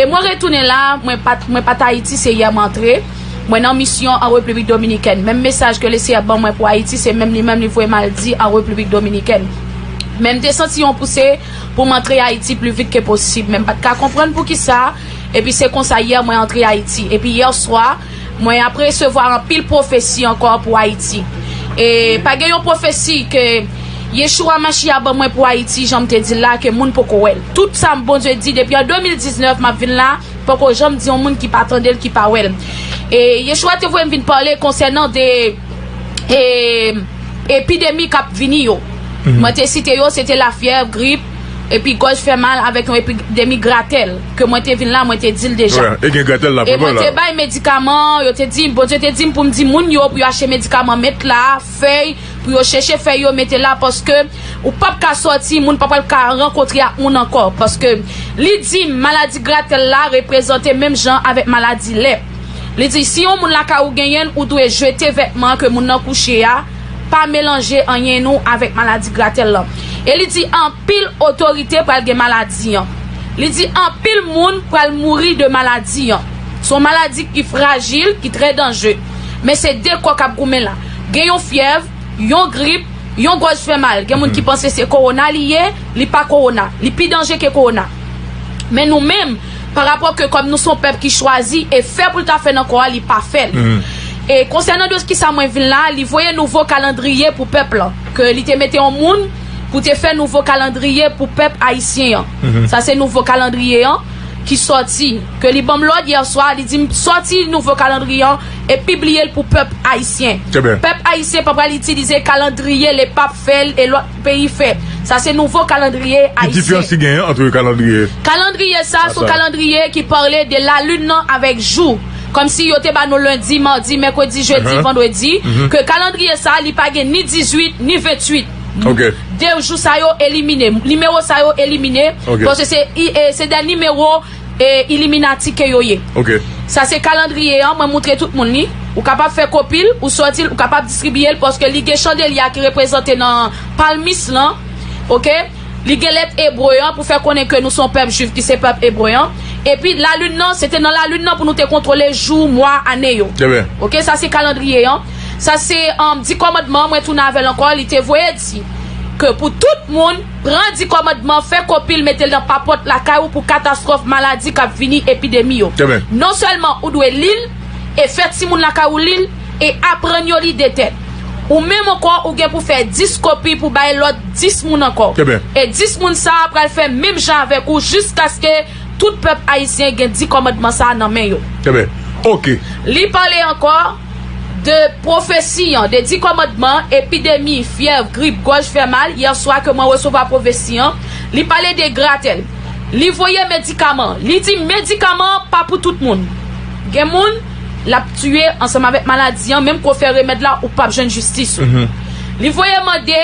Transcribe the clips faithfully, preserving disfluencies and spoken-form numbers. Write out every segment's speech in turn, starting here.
E mwen retounen la, mwen pa t, mwen pa t Ayiti, se yè mwen antre. Mwen nan misyon an Repiblik Dominikèn. Menm mesaj ke Leseyè ban mwen pou Ayiti, se menm li menm li voye m al di an Repiblik Dominikèn. Men m te santi yon pouse pou m antre Ayiti pli vit ke posib. Men m pa t ka konprann poukisa. Epi se konsa yè mwen antre Ayiti. Epi yè swa, mwen ap resevwa anpil pwofesi ankò pou Ayiti. E pa gen yon pwofesi ke Yeshua Mashiach ban mwen pou Ayiti, jan m te di l la, ke moun poko wè l. Tout sa m Bondye di depi an de mil diznèf, m ap vin la, poko janm di yon moun ki pa tande l, ki pa wè l. E Yeshua te voye m vin pale konsènan de e, epidemi k ap vini yo. Mwen te site yo, se te lafyèv, grip, epi gòj fè mal avèk yon epidemi gratèl, ke mwen te vin la, mwen te di l deja. Wè, e gen gratèl la, e mwen te bay medikaman, yo te di, Bondye te di m pou m di moun yo, pou yo achte medikaman mentla, fèy, pou yo chèche fèy yo mete la, paske ou p ap ka sòti, moun pa pral ka rankontre ak moun ankò, paske li di maladi gratèl la reprezante menm jan avèk maladi lèp. Li di, si yon moun lakay ou genyen l, ou dwe jete vètman ke moun nan kouche a, pa melanje anyen nou avèk maladi gratèl lan. E li di, anpil otorite pral gen maladi an. Li di, anpil moun pral mouri de maladi an. Se yon maladi ki frajil, ki trè danje. Men se de kò k ap goumen la. Gen yon fyèv, yon grip, yon gòj fè mal. Gen moun ki panse se kowona li ye, li pa kowona. Li pi danje ke kowona. Men nou menm, pa rapò ke kòm nou se yon pèp ki chwazi e fè pou l ta fè nan kò a, li pa fè l. E konsènan de kisa mwen vin la, li voye nouvo kalandriye pou pèp lan. Ke li te mete yon moun pou te fè nouvo kalandriye pou pèp ayisyen an. Sa se nouvo kalandriye an ki sòti. Ke li ban m lòd yè swa, li di m sòti nouvo kalandriye an e pibliye l pou pèp ayisyen. Pèp ayisyen pa pral itilize kalandriye lepap fè l e lòt peyi fè. Sa se nouvo kalandriye ayisyen. Ki diferans ki genyen ant kalandriye? Kalandriye sa, se yon kalandriye ki pale de lalin nan avèk jou. Kòmsi yo te ba nou lendi, madi, mèkredi, jedi, vandredi. Ke kalandriye sa, li pa gen ni dizuit, ni venntuit. De jou sa yo elimine. Nimewo sa yo elimine. Paske se, e, se de nimewo e Iliminati ke yo ye. Sa se kalandriye an, mwen moutre tout moun li. Ou kapab fè kopi l, ou sòti l, ou kapab distribiye l, paske li gen chandelya ki reprezante nan palmis lan. Oke? Li gen lèt ebre an pou fè konnen ke nou se yon pèp jwif ki se pèp ebre an. Epi lalin nan, se te nan lalin nan pou nou te kontwole jou, mwa, ane yo. Oke, sa se kalandriye an. Sa se, um, di kòmandman, mwen tounen avè l ankò, li te voye di ke pou tout moun, pran di kòmandman, fè kopi l, mete l nan papòt lakay ou pou katastwòf, maladi k ap vini, epidemi yo. Non sèlman ou dwe li l, e fè timoun lakay ou li l, e aprann yo li de tèt. Ou menm ankò, ou gen pou fè dis kopi pou bay lòt dis moun ankò. E dis moun sa a pral fè menm jan avèk ou jiskaske tout pèp ayisyen gen di kòmandman sa a nan men yo. Li pale ankò de pwofesi an, de di kòmandman, epidemi, fyèv, grip, gòj fè mal, yè swa ke mwen resevwa pwofesi an, li pale de gratèl. Li voye medikaman. Li di medikaman pa pou tout moun. Gen moun, l ap tiye ansanm avèk maladi an, menm ke w fè remèd la, ou p ap jwenn jistis ou. Li voye mande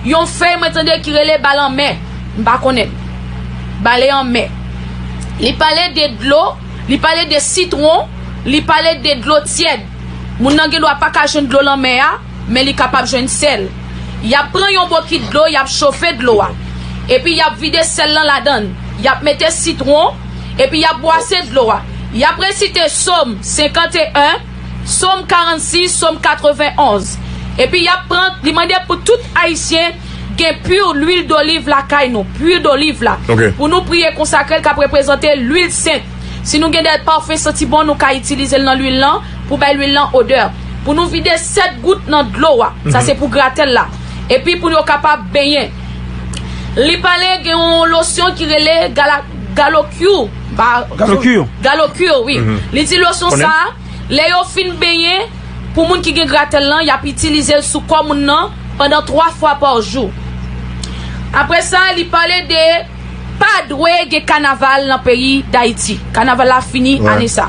yon fèy mwen tande ki rele bale anmè. M pa konnen l. Bale anmè. Li pale de dlo, li pale de sitwon, li pale de dlo tyèd. Moun nan gen dwa pa ka jwenn dlo lanmè a, men li kapab jwenn sèl. Y ap pran yon bokit dlo, y ap chofe dlo a. Epi y ap vide sèl lan ladan l. Y ap mete sitwon, epi y ap bwase dlo a. Y ap resite Sòm senkanteyen, Sòm karannsis, Sòm katrevenonz. Epi y ap pran, li mande pou tout Ayisyen gen pur lwil doliv lakay nou, pur doliv la. Pou nou priye konsakre l k ap reprezante lwil sent. Si nou gen de pafen santi bon, nou ka itilize l nan lwil lan pou bay lwil lan odè. Pou nou vide sèt gout nan dlo a. Sa se pou gratèl la. Epi pou yo kapab benyen. Li pale gen yon losyon ki rele gala, galokyou. Galokyou. Galokyou, wi. Li di losyon sa a, lè yo fin benyen, pou moun ki gen gratèl lan, y ap itilize l sou kò moun nan pandan twa fwa pa jou. Apre sa, li pale de pa dwe gen kanaval nan peyi Dayiti. Kanaval la fini ane sa.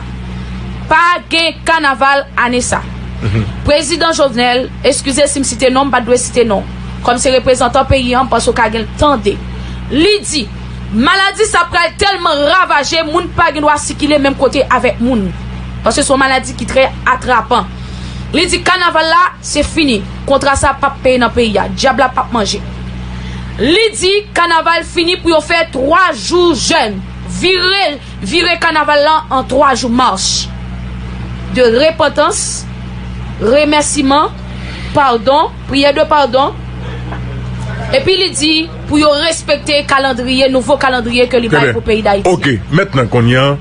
Pa gen kanaval ane sa. Prezidan Jovenel, eskize si m site non, m pa t dwe site non. Kòm se reprezantan peyi an, m panse w ka gen l tande. Li di, maladi sa pral tèlman ravaje, moun pa gen dwa sikile menm kote avèk moun. Paske se yon maladi ki trè atrapan. Li di kanaval la, se fini. Kontra sa p ap peye nan peyi a. Dyab la p ap manje. Li di kanaval fini pou yo fè twa jou jèn. vire, vire kanaval la an twa jou, mach de repantans, remèsiman, padon, priyè de padon. Epi li di pou yo respekte kalandriye, nouvo kalandriye ke li bay pou peyi Dayiti. Ok, mentnan kounye a,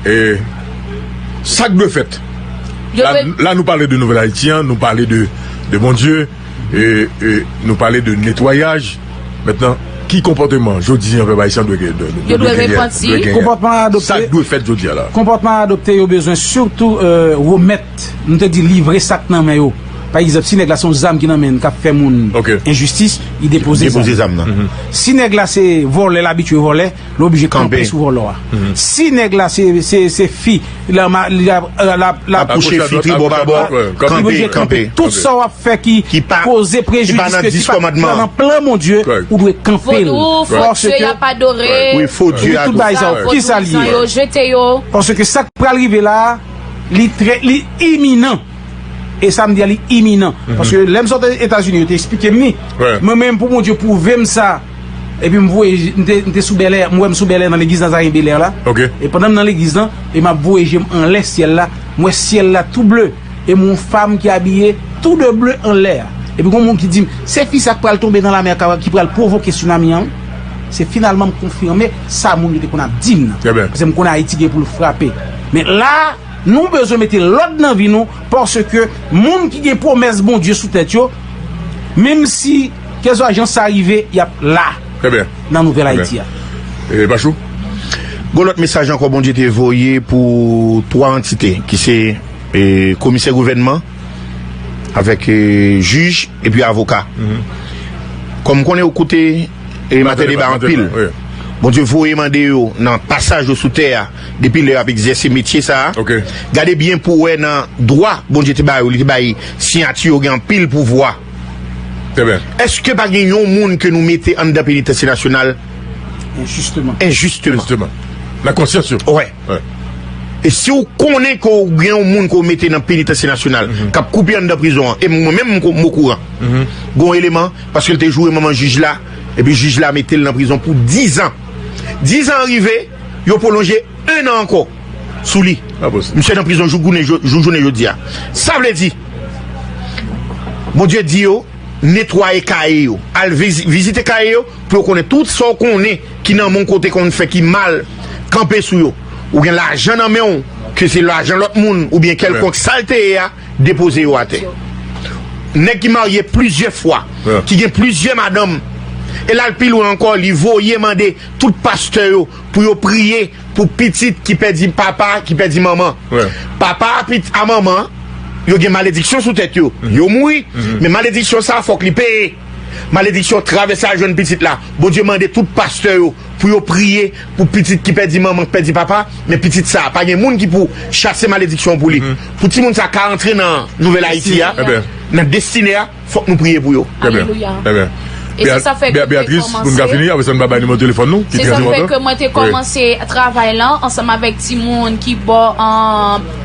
e, sa k dwe fèt? La, la nou pale de Nouvèl Ayiti an, nou pale de, de Bondye, e, e nou pale de netwayaj. Mentnan, ki konpòteman jodi an pèp ayisyen dwe gen? Yo dwe repanti. Konpòtman a adopte. Sa k dwe fèt jodi a la? Konpòtman a adopte, yo bezwen sitou remèt, nou te di, livre sa k nan men yo. Pa egzanp, si nèg la se yon zam ki nan men l k ap fè moun enjistis, li depoze zam nan. Si nèg la se vòlè, l abitye vòlè, li oblije kanpe sou vòlò a. Si nèg la se, se, se fi, l ap, l ap, l ap kouche fi tribò babò, kanpe, kanpe. Tout sa w ap fè ki poze prejidis, ke ki pa nan plan Bondye, ou dwe kanpe l. Paske tout bagay sa yo, kisa l ye? Paske sa k pral rive la a, li trè, li iminan. E sa m di a, li iminan. Paske lè m sot Etazini, yo te eksplike m li. Mwen menm, pou Bondye pwouve m sa, epi m voye, m te, m te sou bèlè, m wè m sou bèlè nan legliz Nazaren Belè la. E pandan m nan legliz lan, e m ap voye je m anlè syèl la, m wè syèl la tou ble. E m wè yon fanm ki abiye tou de ble anlè a. Epi gen yon moun ki di m, se fi sa k pral tonbe nan lamè a, ki pral pwovoke tsunami an, wi. Se finalman m konfime sa moun yo te konn ap di m nan. Paske m konnen Ayiti gen pou l frape. Men la, nou bezwen mete lòd nan vi nou, paske moun ki gen pwomès Bondye sou tèt yo, menm si kèlkeswa jan sa rive, y ap la nan Nouvèl Ayiti a. E, Pachou? Gon lòt mesaj ankò Bondye te voye pou twa antite, ki se, e, komisè gouvènman, avèk, e, jij, epi avoka. Kòm m konnen yo koute, e, matè deba anpil. Bondye voye mande yo nan pasaj yo sou tè a, depi lè y ap egzèse metye sa a. Gade byen pou w wè nan dwa Bondye te ba yo, li te bay siyati yo gen anpil pouvwa. Èske pa gen yon moun ke nou mete anndan penitansye nasyonal enjisteman? Enjisteman. Nan konsyans yo. Wè. E si w konnen ke w gen yon moun ke w mete nan penitansye nasyonal, k ap koupe anndan prizon an, e mwen menm m okouran, gen yon eleman, paske l te joure manman jij la, epi jij la mete l nan prizon pou dizan. Dizan an rive, yo pwolonje en an ankò sou li. Misye nan prizon jouk jounen jodi a. Sa vle di, Bondye di yo, netwaye kaye yo. Al vizite kaye yo pou yo konnen tout sa w konnen ki nan men w kote konn fè ki mal, kanpe sou yo. Ou gen lajan nan men w, ke se lajan lòt moun oubyen kèlkonk sa l te ye a, depoze yo atè. Nèg ki marye plizyè fwa, ki gen plizyè madanm, e l al pi lwen ankò, li voye mande tout pastè yo pou yo priye pou pitit ki pèdi papa, ki pèdi manman. Papa a manman, yo gen malediksyon sou tèt yo. Yo mouri, men malediksyon sa a fòk li peye. Malediksyon travèse al jwenn pitit la. Bondye mande tout pastè yo pou yo priye pou pitit ki pèdi manman, ki pèdi papa, men pitit sa a, pa gen moun ki pou chase malediksyon pou li. Pou timoun sa a ka antre nan Nouvèl Ayiti a, nan destine a, fòk nou priye pou yo. Alelouya. E se sa fè ke mwen te kòmanse. Se sa fè ke mwen te kòmanse travay lan ansanm avèk timoun ki bò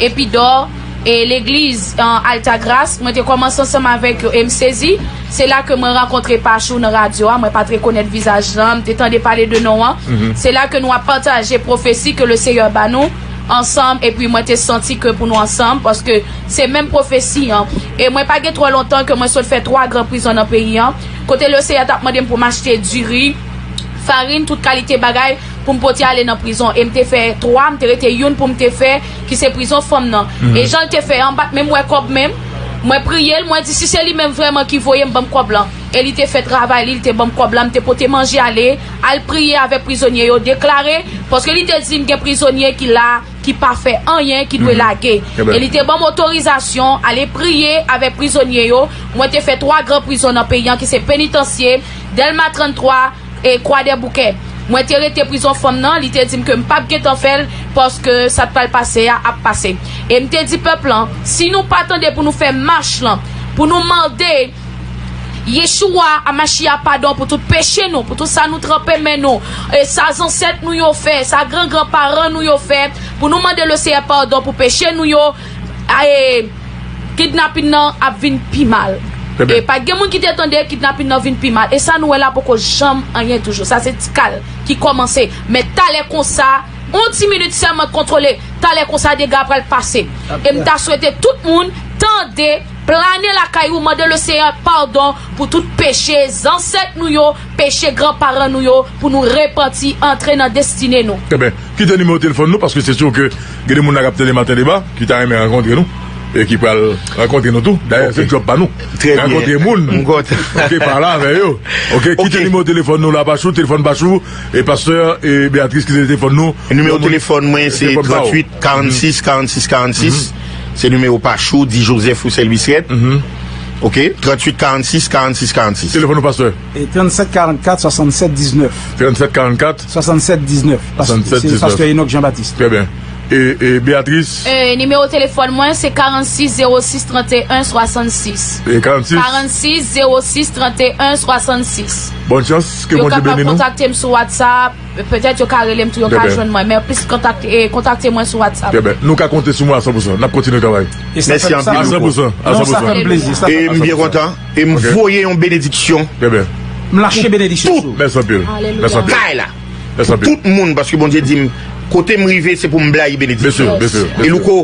Epidò e legliz Alta Gras. Mwen te kòmanse ansanm avèk yo e m sezi. Se la ke mwen rankontre Pachou nan radyo a. Mwen pa t rekonèt vizaj lan. M te tande pale de non an. Se la ke nou ap pataje pwofesi ke Leseyè ba nou ansanm. Epi mwen te santi ke pou nou ansanm, paske se menm pwofesi an. E mwen pa gen twò lontan ke mwen sot fè twa gran prizon nan peyi an, kote Leseyè t ap mande m pou m achte diri, farin, tout kalite bagay pou m pote ale nan prizon. E m te fè twa, m te rete youn pou m te fè, ki se prizon fanm nan. E jan l te fè an, m pa t menm wè kòb menm. Mwen priye l, mwen di, si se li menm vrèman ki voye m, ban m kòb lan. E li te fè travay li, li te ban m kòb la, m te pote manje ale, al priye avèk prizonye yo, deklare, paske li te di m gen prizonye ki la, ki pa fè anyen, ki dwe lage. E li te ban m otorizasyon ale priye avèk prizonye yo. Mwen te fè twa gran prizon nan peyi an, ki se Penitansye, Dèlma tranntwa e Kwadèboukè. Mwen te rete prizon fanm nan, li te di m ke m p ap gentan fè l, paske sa t pral pase a ap pase. E m te di pèp lan, si nou pa tande pou nou fè mach lan, pou nou mande Yeshua Amachiya padon pou tout peche nou, pou tout sa nou tranpe men nou, e sa zansèt nou yo fè, sa gran gran paran nou yo fè, pou nou mande Leseyè padon pou peche nou yo, e kidnapin nan ap vin pi mal. Trè byen. E pa t gen moun ki te tande kidnapin nan vin pi mal. E sa nou wè la poko janm anyen toujou. Sa se ti kal ki kòmanse. Men talè konsa, yon ti minit sèlman kontwole. Talè konsa dega pral pase. E m ta swete tout moun tande, plane lakay ou, mande Leseyè padon pou tout peche zansèt nou yo, peche granparan nou yo, pou nou repanti, antre nan destine nou. Trè byen. Kite nimewo telefòn nou, paske se si ke gen de moun la k ap tande Maten Deba, ki ta renmen rankontre nou, e ki pral rankontre nou tou. Dayè, se djòb pa nou. Trè byen. Rankontre moun. M kontan. Oke, pale avè yo. Oke, kite nimewo telefòn nou la, Pachou, telefòn Pachou, e pastè, e Beatrice, kite telefòn nou. Nimewo telefòn mwen, se tranntuit, karannsis, karannsis, karannsis. Se nimewo Pachou, di Joseph ou Selvis Rèd. Oke, tranntuit, karannsis, karannsis, karannsis. Telefòn nou, pastè. E trannsèt karannkat swasannsèt diznèf. Trannsèt karannkat. Swasannsèt diznèf. Pas-, swasannsèt diznèf. Se pastè Enoch Jean-Baptiste. Trè byen. E, e Beatrice? E, nimewo telefòn mwen, se karannsis zewo sis tranteyen swasannsis. E karannsis? Karannsis zewo sis tranteyen swasannsis. Bòn chans, ke Bondye beni nou. Yo kapab kontakte m sou WhatsApp. Petèt yo ka rele m tou, yo ka jwenn mwen, men plis kontakte, eh, kontakte mwen sou WhatsApp. Trè byen. Nou ka konte sou mwen a san pou san. N ap kontinye travay. Mèsi anpil, Louko. A san pou san, a san pou san. E m byen kontan. E m voye yon benediksyon. Trè byen. M lache benediksyon sou ou. Mèsi anpil. Mèsi anpil. Kay la. Mèsi anpil. Tout moun, paske Bondye di m, kote m rive, se pou m bay benediksyon. Byen si, byen si, byen si. E Louko,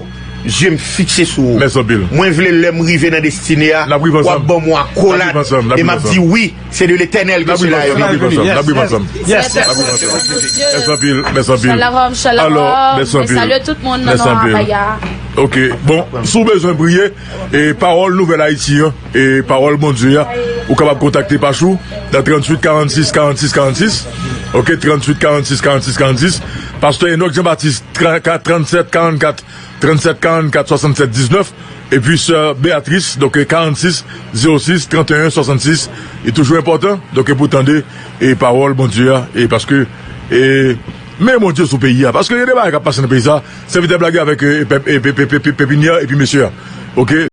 zye m fikse sou ou. Mèsi anpil. Mwen vle lè m rive nan destine a, w ap ban m yon akolad. E m ap di wi. Se de Letènèl ke sela yo vini. N ap viv ansanm. N ap viv ansanm. Mèsi anpil, mèsi anpil. Shalom, shalom. Mwen salye tout moun nan non a Paya. Ok, bon, si w bezwen priye, e pawòl Nouvèl Ayiti an, e pawòl Bondye a, ou kapab kontakte Pachou nan tranntuit karannsis karannsis karannsis. Ok, tranntuit karannsis karannsis karannsis. Pastè Enoch Jean-Baptiste, trannsèt karannkat trannsèt karannkat swasannsèt diznèf, epi sè Beatrice, donk, karannsis zewo sis tranteyen swasannsis. Li toujou enpòtan, donk, pou tande, e, pawòl Bondye a, e paske, e, men Bondye sou peyi a, paske gen de bagay k ap pase nan peyi sa, sèvitè blage avèk, e, pèp, e, pe-, pe-, pe-, pe-, pepinyè epi mesye a. Ok?